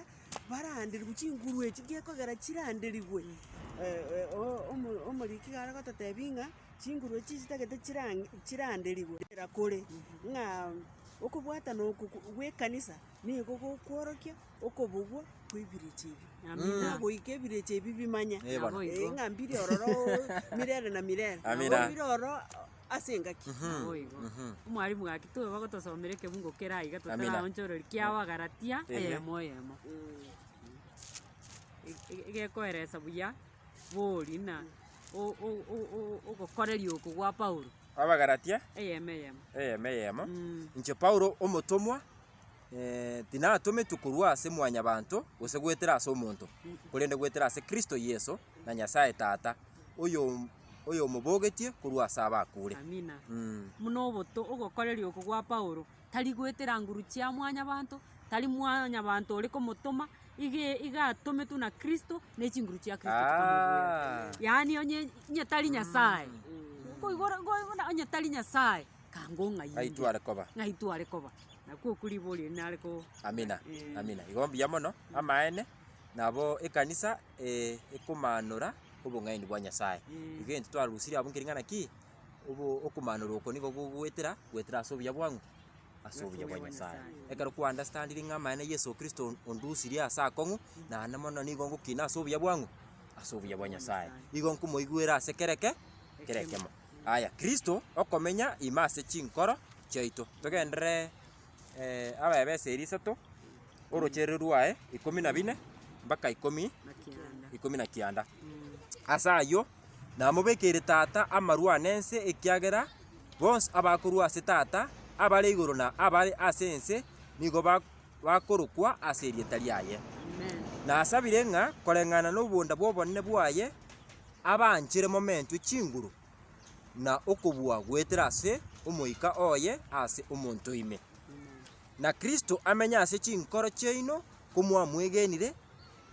baranderigwe chinguru echi gekogera chiranderigwe omo- omoriki iga are gototebia ng'a chinguru echi chitagete chirang chiranderigwe kore ng'a okobwatana oko gwa ekanisa Nigo gokworokia okobugwa kw'ebirecha ebi. Amina. Ng'a goika ebirecha ebi bimanye, Eh, bono. Naboigo. eh, ng'a mbire ororo mirere na mirere. Amina. Nabo bire ororo ase engaki. Naboigo. Omwalimu gaki tobe bagotosomera ekebungo kere aiga Amina. totaraonchoreri kia Abagalatia Ehe. eyemo eyemo. Egekoeresa buya bori ng'a o- o- o- o- ogokoreria oko gwa Paulo. Abagalatia Eyemo eyemo. eyemo eyemo. Inche Paulo omotomwa, tinatometwe korwa ase mwanyabanto, gose goetera ase omonto, korende goetera ase Kristo Yeso na Nyasae Tata, oyo oyomobogetie korwa ase abakure. Amina. Buna oboto ogokoreria oko gwa Paulo, tari goetera nguru chia mwanyabanto, tari mwanyabanto ore komotoma, iga iga atometwe na Kristo, ne chinguru chia Kristo chikamobwera. Ah. Yaani onye onye tari Nyasaye, nkoigora nkoigora onye tari Nyasaye, kanga ong'aini. Ng'ai tware koba. Ng'ai tware koba. Nakwo okwo ribori eri nare ko Amina, Eh. amina. Igo mbuya mono, amaene, nabo ekanisa ekomanora obong'aini bwa Nyasaye. Igo egento twarusirie abwo nkeri ng'a naki, obo okomanora oko nigo gogoetera, goetera ase obuya bwa ng'o? Ase obuya bwa Nyasaye. Ekero kwa understandire ng'a amaene Yeso Kristo ondusirie ase akong'u, naende mono nigo ngokina ase obuya bwa ng'o? Ase obuya bwa Nyasaye. Igo nkomoigwera ase kera eke, kera ekemo. Aya, Kristo okomenya ime ase chinkoro chiaito. Togenderere Abaefeso eria isato, orochererio rwaye ikomi na bine mpaka ikomi ikomi na kianda. Ase ayio, namobekeire Tata amarwa ane ense, ekiagera bonsi abakorwa ase Tata, abare igoro na abare ase ense, nigo bakorokwa ase erieta riaye. Nasabire ng'a koreng'ana nobonda bw'obonene bwaye abanchere momentwe chinguru na okobua goetera ase Omoika oye ase omonto ime. Na Kristo amenye ase chinkoro chiaino komwamwegenire,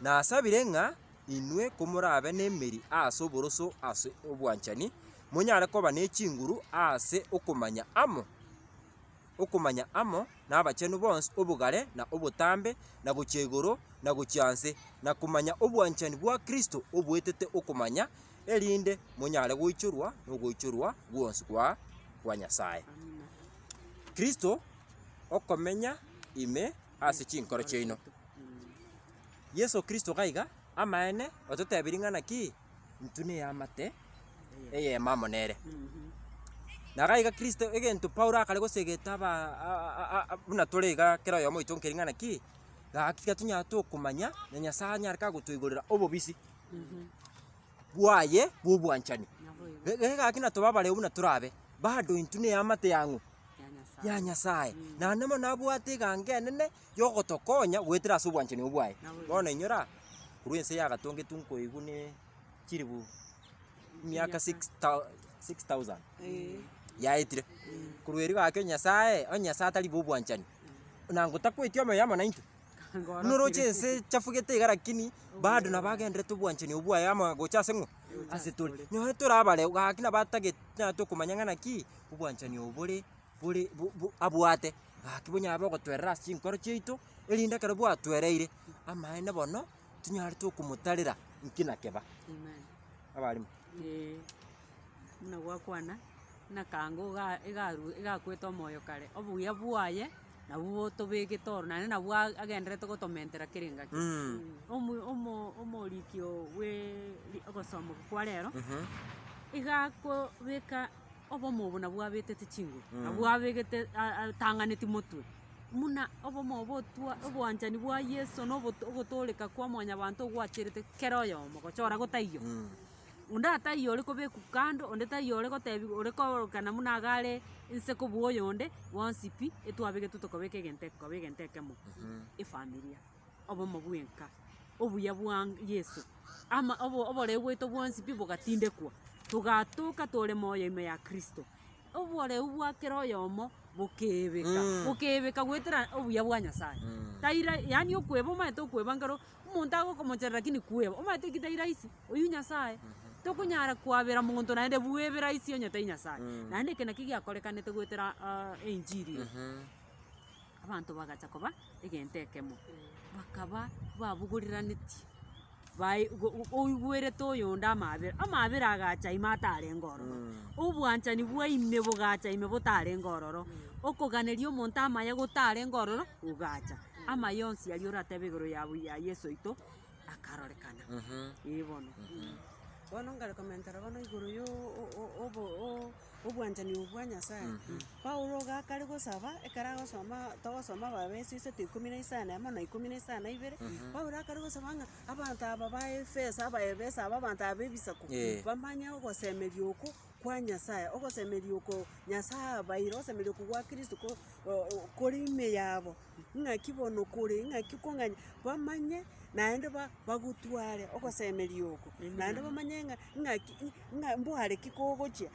nasabire ng'a. Inwe komorabe nemeri ase oboroso ase obwanchani, monyare koba ne chinguru ase okomanya amo okomanya amo nabachenu bonsi obogare na obotambe, na gochia igoro, na gochia nse, na komanya obwanchani bwa Kristo oboetete okomanya, erinde monyare goichorwa nogoichorwa gwonsi kwa kwa Nyasae. Kristo okomenya ime ase chinkoro chiaino. Yeso Kristo gaiga, amaene, ototebirie ng'a naki, intwe neamate eyemo amo nere. Na gaiga Kristo egento Paulo akare gosegeta aba a- a- buna tore iga kera oyomo oito nkeri ng'a naki, gaki tiga tonyare tokomanya na Nyasaye anyare kagotoigorera obobisi bwaye bwa obwanchani. Ge gaki natobe abareu buna torabe, bado intwe neamate yang'o? Ya Nyasaye. Naende mono nabwate eganga enene. Yogotokonya goetera ase obwanchani obwo bwaye. Bono inyora, korwa ense yagatongetwe nkoigwa ne chilifu emiaka 6000 yaetire. Korwa erio gaki onye Nyasaye, onye Nyasaye atari bwa obwanchani, nang'o takweti omoyo amo naintwe? Buna oroche ense echafugete iga lakini bado nabo agenderete obwanchani obwo bwaye amo gocha ase ng'o? Ase tore. Nonye tore abareu gaki nabo atagete tokomanya ng'a naki, obwanchani obo bore. bore abwate, gaki bonyare bogotwerera ase chinkoro chiaito, erinde ekero bwatwereire, amaene bono, tonyare tokomotarera inki na keba. Amen. Abalimu. Eeh, buna gwakwana, buna kango iga igaru igakwete omoyo kare, obuya bwaye, nabwo botobegete oro naende nabwo agenderete gotomentera kera engaki. Omo omo omorikio bwe ogosoma kwa rero, iga akobeka. Obomo obo nabwo abetete chinguru, nabwo abegete atang'aneti motwe, buna obomo obo otwa obwanchani bwa Yeso na oboto ogotooreka kwa mwanyabanto ogwacherete kera oyomo gochora gotaiyo. Onde ataiyo ore kobekwa kando, onde taiyo ore gotebiwa ore kororekana buna iga are inse kobua oyonde, bonsi pi, etwabegetwe tokabeka egento koba egento ekemo, efamilia. Obomo bwenka, obuya bwa Yeso, ama obo oboreu bwaito bwonsi pi bogatindekwa, togatoka tore moyo ime ya Kristo. Oboreu bwa kera oyomo bokeebeka, bokeebeka goetera obuya bwa Nyasaye. Taira yaani okweba omanyete okweba nkero omonto agokomochera lakini kweba, omanyete eki tai rahisi, oywo Nyasaye, tokonyara kwabera monto naende bwebe rahisi onye tai Nyasaye. Naende eke nakio giakorekanete goetera einjili eye. Abanto bagacha koba egento ekemo, bakaba babogoreranetie, bae go oigwerete oyonde amabera, amabera agacha ime atarenge ororo, obwanchani bwa ime bogacha ime botarenge ororo, okoganeria omonto amaya gotarenge ororo, gogacha. Amaya onsi aria oratebe igoro ya buya Yeso oito, akarorekana, eh bono. Bono nkare komentera bono igoro ya o- o- obo o- obwanchani obwo bwa Nyasaye, Paulo iga akare gosaba, ekero agosoma togosoma Abaefeso isato ikomi na isano emo na ikomi na isano na ibere, Paulo akare gosaba ng'a abanto aba ba Efeso Abaefeso aba abanto aba b'ebisaku, bamanye ogosemeria oko kwa Nyasaye, ogosemeria oko Nyasaye abaire, ogosemeria oko gwa Kristo ko kore ime yabo. Ng'aki bono kore, ng'aki kong'anya, bamanye naende ba bagotware ogosemeria oko, naende bamanye ng'a ng'aki ng'a mbware ki kogochia,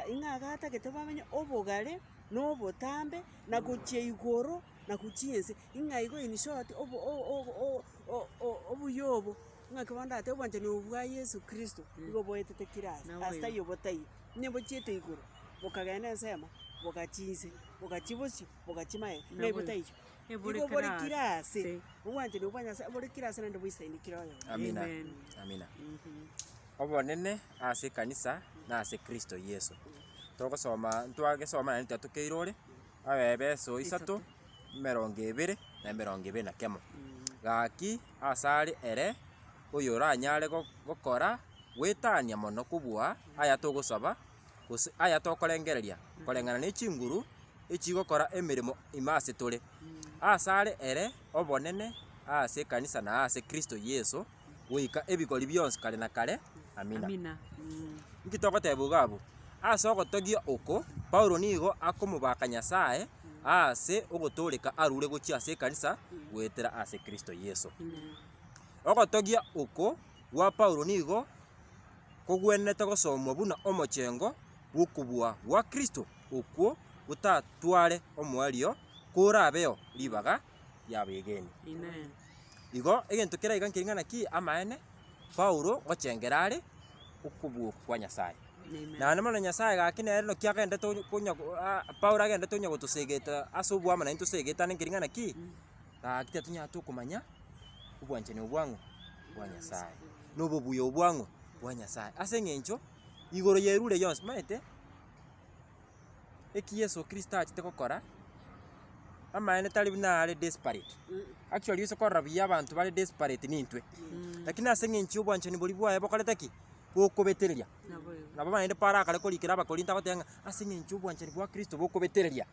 ing'a iga atagete bamanye obogare, na obotambe, na gochia igoro, na gochia ense, ing'a igo in short obo o- o- o- o- obuya obo, ng'aki bono ndatebe obwanchani obo bwa Yeso Kristo, nigo boetete kera ase, ase taiyo botaiyo, onye bochiete igoro, bokagenda ensemo, bogachia inse, bogachia bosio. Bogachia maega, ng'a Nabo taiyo. ebore Igo bore kera kera ase, ase. obwanchani bwa Nyasaye bore kera ase naende boisaine kera oyomo. Amina. Amen. Amina. Obonene ase ekanisa na ase Kristo Yeso. Togosoma ntwagesoma naende twatokeire ore, Abaefeso isato, emerongo ebere na emerongo ebere na kemo. Gaki asare ere oyoranyare go- gokora goetania mono kobua aya togosaba, gose aya tokorengereria, koreng'ana ne chinguru echigokora emeremo ime ase tore. Asare ere obonene ase ekanisa na ase Kristo Yeso, goika ebigori bionsi kare na kare. Amina. Amina. Inki togoteba iga abwo? Ase ogotogia oko, Paulo nigo akomobaka Nyasae ase ogotooreka arure gochia ase ekanisa goetera ase Kristo Yeso. Ogotogia oko gwa Paulo nigo kogwenerete gosomwa buna omochengo bw'okobua gwa Kristo okwo gotatware omoerio korabeo ribaga ri'abegeeni. Amen. Igo egento kere iga nkeria ng'a naki amaene. Paulo ngochengera are okobua kwa Nyasaye. Amen. Naende mono Nyasaye gaki nere naki agenderete onye konya Paulo agenderete onya gotosegeta ase oboamo naintwe tosegetane nkeri ng'a naki, gaki tatunyara tokomanya obwanchani obwo ang'o? Bwa Nyasaye. Na obobuya obwo ang'o? Bwa Nyasaye. Ase eng'encho, igoro yerure yonsi, omanyete, eki Yeso Kristo achete gokora, amaene tari buna are desperate. Actually ase korora buya abanto bare desperate nintwe, lakini ase eng'encho ya obwanchani boria bwaye bokorete ki? Bokobetereria. Nabo naende Paulo akare korikera Abakorinto agoteba ng'a ase eng'encho ya obwanchani bwa Kristo bokobetereria,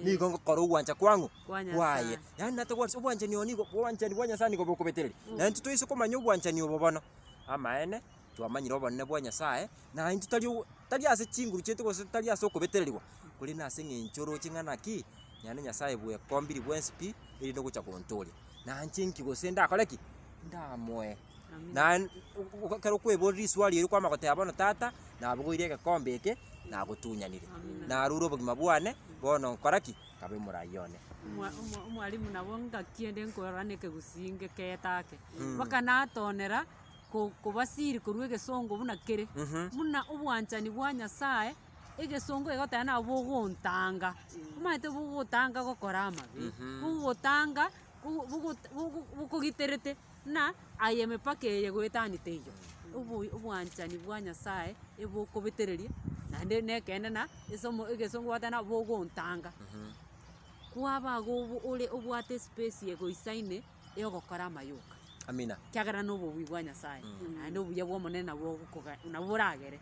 nigo ngokora ogwancha kwang'o? Kwa Kwaye. Nyasae. Yaani natogwati obwanchani obo nigo obwanchani bwa Nyasae nigo bokobetereria. Na intwe toise komanya obwanchani obo bono, amaene, twamanyire obonene bwa Nyasaye, na intwe tari ogo tari ase chinguru chiaito gose tari ase okobetererigwa, korende ase eng'encho oroche ng'a naki, yaani Nyasaye bwekombiri bwensi pi, erinde ogocha gontoria. Nanche inki gose ndakore ki? Ndamoe. Naende ekero okoeboria riswali erio kwamanya goteba bono tata, nabogoirie egekombe eke, nagotunyanire, narure obogima bwane, bono nkora ki? Kabe omorai one. Omwa- omwa- Omwalimu nabo ngaki ende nkorora na ekegusii ngeketa ake, mpaka natonera ko- kobasiri korwa egesongo buna kere, buna obwanchani bwa Nyasaye, egesongo egoteba nabo bogontanga, omanyete bogotanga gokora amabe, bogotanga bogo bogo bokogiterete buna aye emepaka eye goetania teiyo. Obo obwanchani bwa Nyasaye ebokobetereria, naende na ekeene na ase omo egesongo bagoteba ng'a bogontanga. Kwaba iga obo ore obwate espace egoisaine ya ogokora amayoka. Amina. Ekiagera na obobui bwa Nyasaye, naende obuya bwa omonene nabwo ogokoga nabwo boragere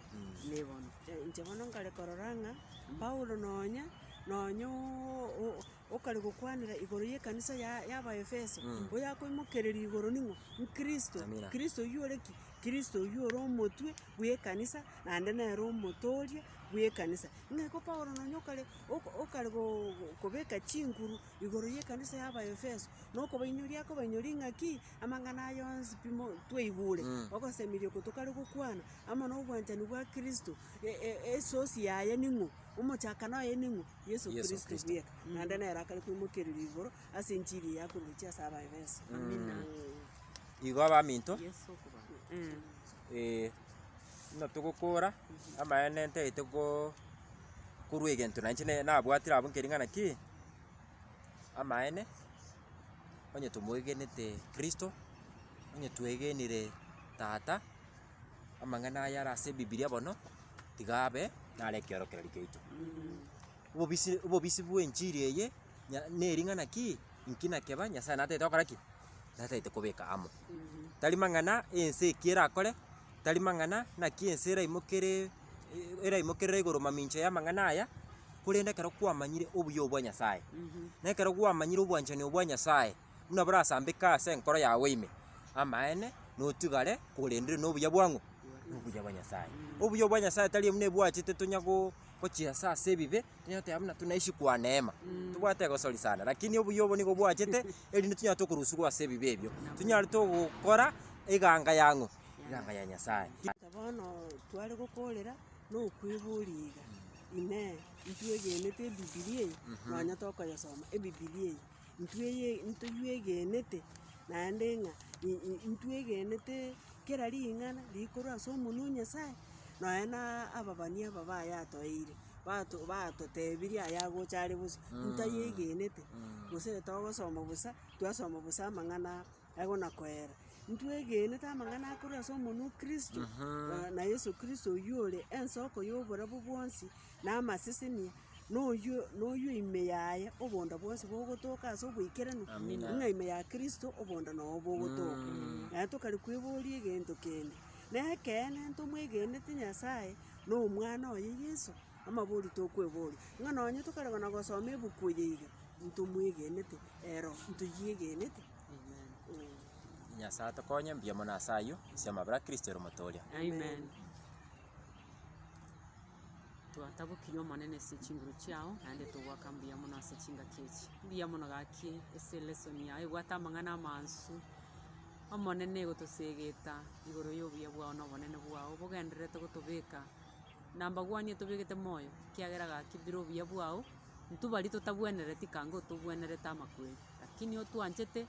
ne bono. Inche bono nkare korora ng'a Paulo nonya nonya ooo okare gokwanera igoro y'ekanisa ya y'Abaefeso, oyo akoimokereria igoro ning'o? Nkristo. Amina. Kristo oywo ore ki? Kristo oywo ore omotwe bw'ekanisa, naende nere omotoria bw'ekanisa. Ng'a igo Paulo nonya okare oko okare go kobeka chinguru igoro y'ekanisa y'Abaefeso, na okobainyoria akobainyoria ng'aki, amang'ana aya onsi pi mo twaigure, ogosemeria oko tokare gokwana, amo na obwanchani bwa Kristo, e- e- esource yaye ning'o? Omochakano oye ning'o? Yeso Yeso Kristo Kristo. bweka, naende nere akare koimokereria igoro ase enchiri eye akorusia ase Abaefeso. Amina. Igo abaminto, Yeso okobaa. Eh. buna togokora, amaene ntagete ko korwa egento na inche ne nabwatire abwo nkeri ng'a naki, amaene, onye tomoegenete Kristo, onye twegenire tata, amang'ana aya are ase ebibiria bono, tiga abe nare ekeorokererio kiaito. Obobisi obobisi bwa enchiri eye, nya neri ng'a naki, inki nakeba Nyasaye natagete gokora ki? Natagete kobeka amo. Tari mang'ana ense eki erakore, tari mang'ana naki ense eraimokere eraimokerere igoro mamincha ya amang'ana aya, korende ekero kwamanyire obuya obwa Nyasaye, na ekero kwamanyire obwanchani obwa Nyasaye, buna borasambeke ase enkoro yago ime, amaene, notigare korendire na obuya bwang'o? Nobuya bwa Nyasaye. Obuya bwa Nyasaye tari buna ebwachete tonya go gochiesa ase ebibe, tonya goteba buna tunaishi kwa neema, tobwate egosori sana, lakini obuya obo nigo bwachete, erinde tonyare tokorusigwa ase ebibe ebio, tonyare togokora eganga ya ng'o? Eganga ya Nyasaye. Bono tware gokorera na okweboria iga, inee, ntwegenete ebibiria eye? Nonya tokoyesoma ebibiria eye. Ntweye ntoywegenete naende ng'a i- i- ntwegenete kera ring'ana rikorwa ase omonwa o Nyasaye, nonya na ababani aba baye atoeire, bato batotebirie aya agocha are bosa, ntayegenete, gose togosoma bosa, twasoma bosa amang'ana agona koera. Ntwegenete amang'ana akorwa ase omonwa o Kristo, na Yeso Kristo oywo ore ensoko ya oborabu bwonsi, na amasesenia. Noyio noyio ime yaye obonda bwonsi bogotoka ase oboikeranu, Amina. ng'a ime ya Kristo obonda noo bogotoka. Naende tokari kweboria egento kende, na ekeene ntomwegenete Nyasaye na omwana oye Yeso, amabori tokweboria, ng'a nonye tokare na gosoma ebuku eye iga, ntomwegenete ero ntoyiegenete. Nyasaye atokonye mbuya mono ase ayio, ase amabera a Kristo ere omotoria. Amen. Twatabokirie Omonene ase chinguru chiao, naende togoaka mbuya mono ase chingaki echi. Mbuya mono gaki ase elesson yaye ebwate amang'ana amansu, Omonene egotosegeta igoro ya obuya bwao na obonene bwao bogendererete gotobeka number one etobegete moyo, ekiagera gaki bire obuya bwao, intwe baria totabwenereti kanga otobwenerete amakweri, lakini otwanchete.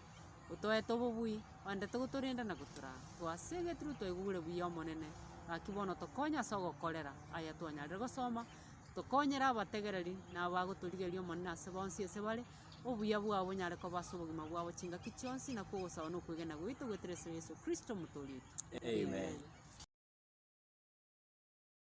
Otoete obobui, oendete gotorenda na gotoraa. Twasegetirwe twaigure buya Omonene, gaki bono tokonye ase ogokorera aya twanyarire gosoma, tokonyere abategereri na abagotorigereria Omonene ase bonsi ase bare, obuya bwabo bonyare koba ase obogima bwabo chingaki chionsi, nakwo ogosaba na okwegena gwaito goetera ase Yeso Kristo Omotoori oito. Amen.